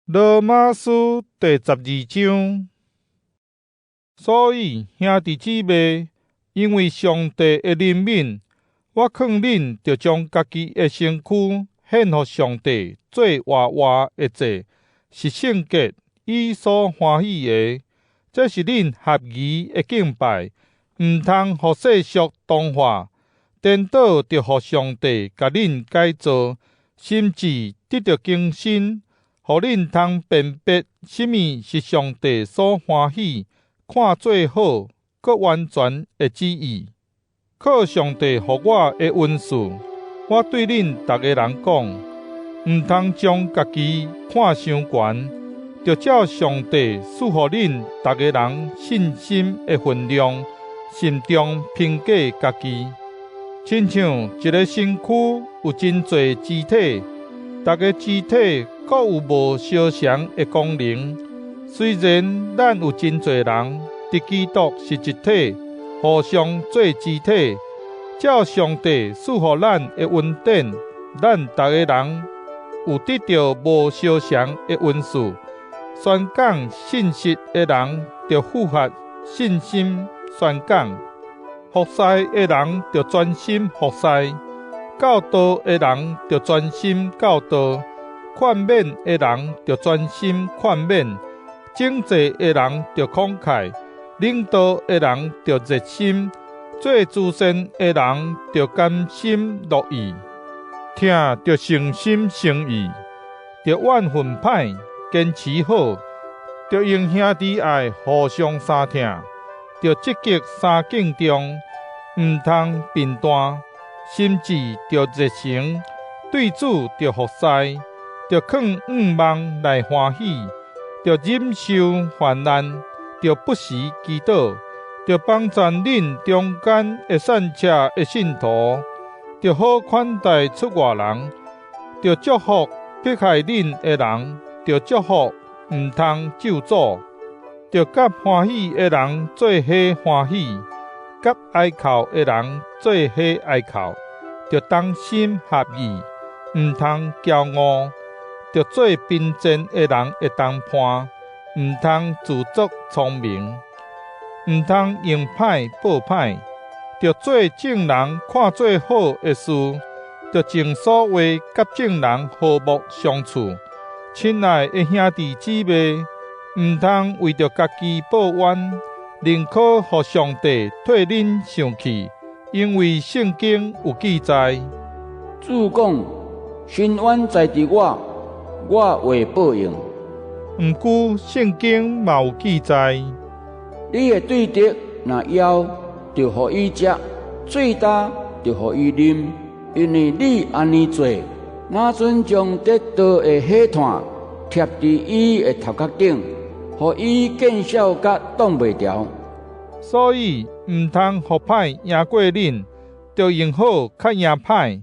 羅馬書第12章。所以兄弟姊妹，因為上帝的憐憫，我勸恁著將家己的身軀獻予上帝做活活的祭，是聖潔、伊所歡喜的。這是恁合宜的敬拜。毋通予世俗同化，顛倒著予上帝共恁改造，心智得著更新，予恁通辨別啥物是上帝所歡喜、看做好、閣完全的旨意。靠上帝予我的恩賜，我對恁逐个人講，毋通將家己看傷懸，著照上帝賜予恁逐个人信心的分量，慎重評價家己。親像一个身軀有真濟肢體，逐个肢體各有無相仝的功能。雖然咱有真濟人，佇基督是一體，互相做肢體，照上帝賜予咱的恩典，咱逐个人有得著無相仝的恩賜。宣講信息的人，著符合信心宣講；服侍的人，著專心服侍；教導的人，著專心教導；勸勉的人，著專心勸勉；賑濟的人，著慷慨；領導的人，著熱心；做慈善的人，著甘心樂意；疼著誠心誠意；著怨恨歹，堅持好；著用兄弟愛互相相疼；著積極相敬重，毋通貧惰；心志著熱誠，對主著服侍；著囥向望來歡喜，著忍受患難，著不時祈禱，著幫贊恁中間會散赤的信徒，著好款待出外人，著祝福迫害恁的人，著祝福，毋通咒詛；著佮歡喜的人做伙歡喜，佮哀哭的人做伙哀哭；著同心合意，毋通驕傲；著做貧賤的人的同伴，毋通自作聰明，毋通用歹報歹，著做眾人看做好的事，著盡所話佮眾人和睦相處。親愛的兄弟姊妹，毋通為著家己報冤，寧可予上帝替恁生氣，因為聖經有記載：主講，伸冤在佇我，我會報應。毋過聖經嘛有記載：你的對敵若枵，就予伊食；喙焦，就予伊啉。因為你按呢做，若陣將得著的火炭貼佇伊的頭殼頂，予伊見笑甲擋袂牢。所以，毋通予歹贏過恁，著用好較贏歹。